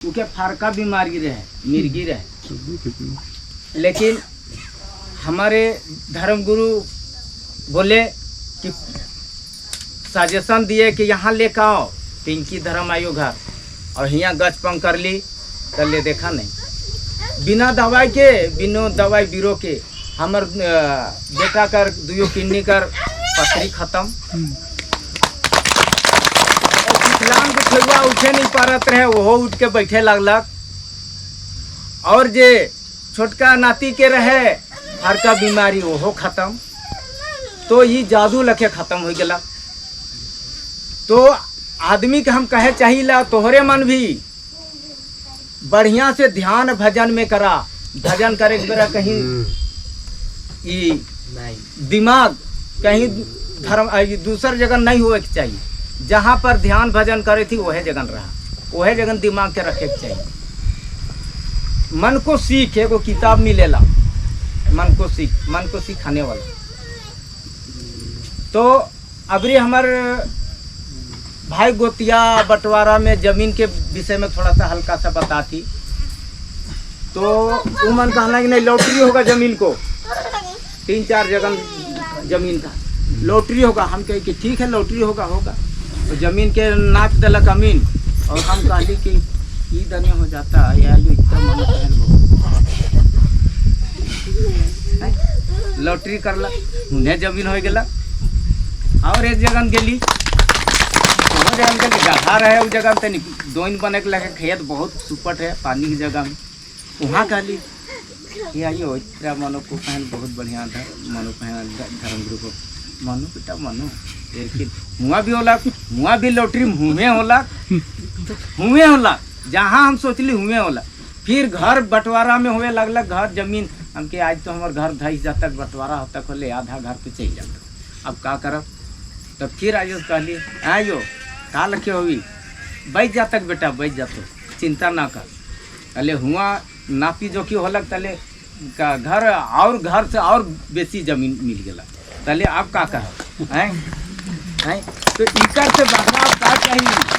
उके फारका बीमारी रहे, मिर्गी रहे, लेकिन हमारे धर्मगुरु बोले कि सजेशन दिए कि यहाँ लेकर आओ पिंकी धर्म आयो घर और यहाँ गच पंग कर ली तो ले देखा नहीं, बिना दवाई के, बिना दवाई बीरो के हमर बेटा कर दुयो किडनी कर पथरी खत्म। और विकलांग ठेहुआ उठे नहीं पारत रहे, वो उठ के बैठे लगलक। और जे छोटका नाती के रहे हरका बीमारी, ओहो खत्म। तो ये जादू लखे खत्म हो गया। तो आदमी के हम कहे चाहिए, तोहरे मन भी बढ़िया से ध्यान भजन में करा। भजन करे के बेरा कहीं ई दिमाग कहीं धर्म दूसर जगह नहीं होए के चाहिए। जहाँ पर ध्यान भजन करे थी, वह जगह रहा, वह जगह दिमाग के रखे के चाहिए। मन को सीख, एगो किताब मिलेला, मन को सीख, मन को सिखाने वाला। तो अबरी हमार भाई गोतिया बंटवारा में जमीन के विषय में थोड़ा सा हल्का सा बताती। तो वो मन कहना कि नहीं, लॉटरी होगा जमीन को, तीन चार जगह जमीन था, लॉटरी होगा। हम कहे कि ठीक है, लॉटरी होगा होगा। तो जमीन के नाप दिलक अमीन और हम कहली कि ई दने हो जाता यार, यो इतना मन कहल हो। हैं? लॉटरी करला, उन्हें जमीन हो गेला। और एक जगह गेली, वो जगह गेली, गड्ढा रहे उस जगह में, तनी दोइन बने के लगे, खेत बहुत सुपट है पानी की जगह में। वहाँ कहली, ये आइयो इतना मनो को पहन बहुत बढ़िया था, मनो पहन धर्म गुरु को मनो बेटा मनो। लेकिन हुआ भी होला, हुआ भी लॉटरी हुए होला, हुए होला, जहाँ हम सोचली हुए होला। फिर घर बंटवारा में हुए लगलक घर जमीन। हमके आज तो हमार घर धइस जातक बंटवारा होतक होले, आधा घर पे चल जाता, अब का करब? तब फिर आइयो, कहली, आइयो का लखे होई, बैठ जातक बेटा, बैठ जातो, चिंता ना कर। तले हुआ नापी जोखी होलक, तले का घर और घर से और बेसी जमीन मिल गया। तले आप का कह हैं हैं? तो इकर से बढ़िया का चाहिए?